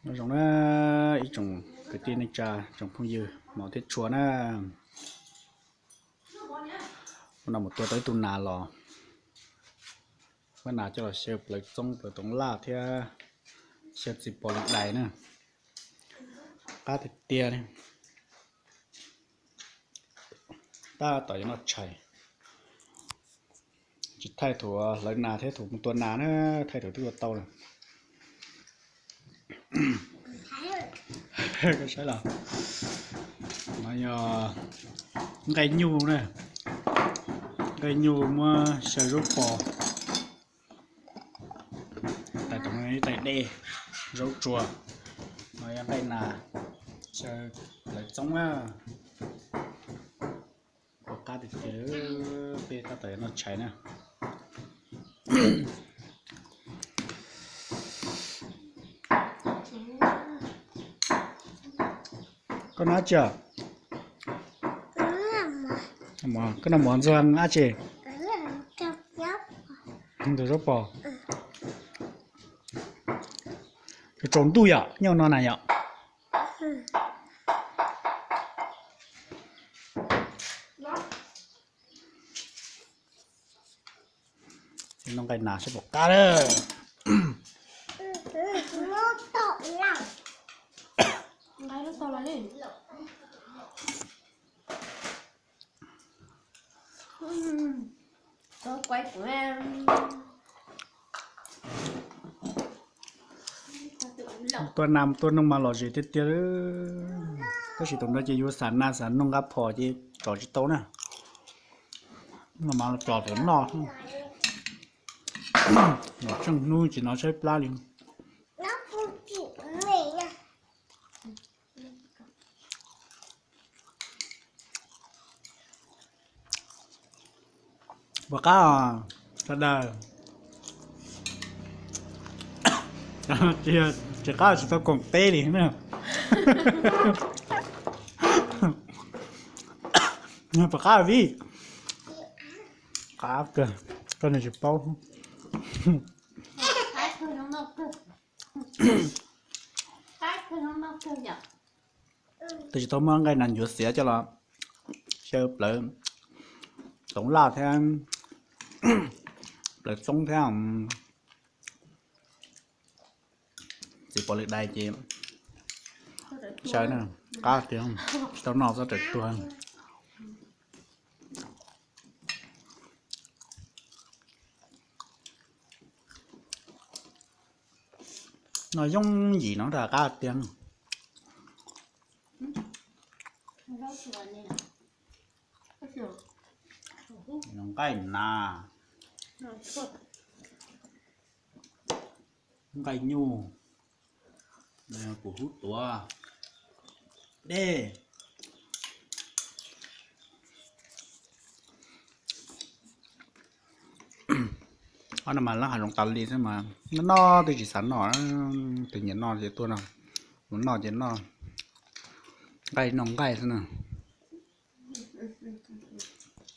Nyob zoo na ib tsoom kwv tij neej tsa, tsoom phooj ywg hmov thiab tshua na. Hnub no mus tua tau ib tug nas los, muab nas coj los xyaw plawv txoob plawv toov laj thiab xyaw txiv pos lwm dais na. Qab tiag tiag li. Tab tom yuav noj tshais, tsis thaij thaum hlawv nas thiab thaum mus tua nas na, thaij thaum twb ua tau lawm. Koj saib los, no yog nqaij nyuj na, nqaij nyuj muab xyaw zaub pos, tais toov ib tais dej, zaub tsuas, no yog nqaij nas, xyaw plawv txoob na. Ua qab tiag tiag, peb tab tom yuav noj tshais na. Koj noj dab tsi? Koj noj mov ntxuag dab tsi? Ntxuag zaub pos. Tsaus ntuj yom, nyob no na yom. Noj nqaij nas saib puas qab lawm. Tua nas tua noog mas lom zem tiag tiag li. Tab sis thaum no ces yuav xav nas xav noog nqa phom ces tso tsis tau na. Mas tso thaum noj, tseej hnub tsis hnov tshaib plab li. Puas qab sawv daws? Tsis qab tsis tau koom teb li na. Puas qab Vij? Qab kawg, koj niag tsis paub. Twb tsis tau muab nqaij nas ncuav xiav coj los xyaw plawv toov laj thiab plawv txoob thiab txiv pos lwm dais ces xyaw na, qab tiag, tsis tau noj txob raws tuag. Noj yooj yim no rau qab tiag. Nqaij nas, nqaij nyuj, pum hub tuav, dej. Ob no mas lab hav zoov tas li xwb mas noj noj twb tsis xav noj, tus nyiam noj ces tuaj noj, mus noj ces noj, nqaij noj nqaij xwb na.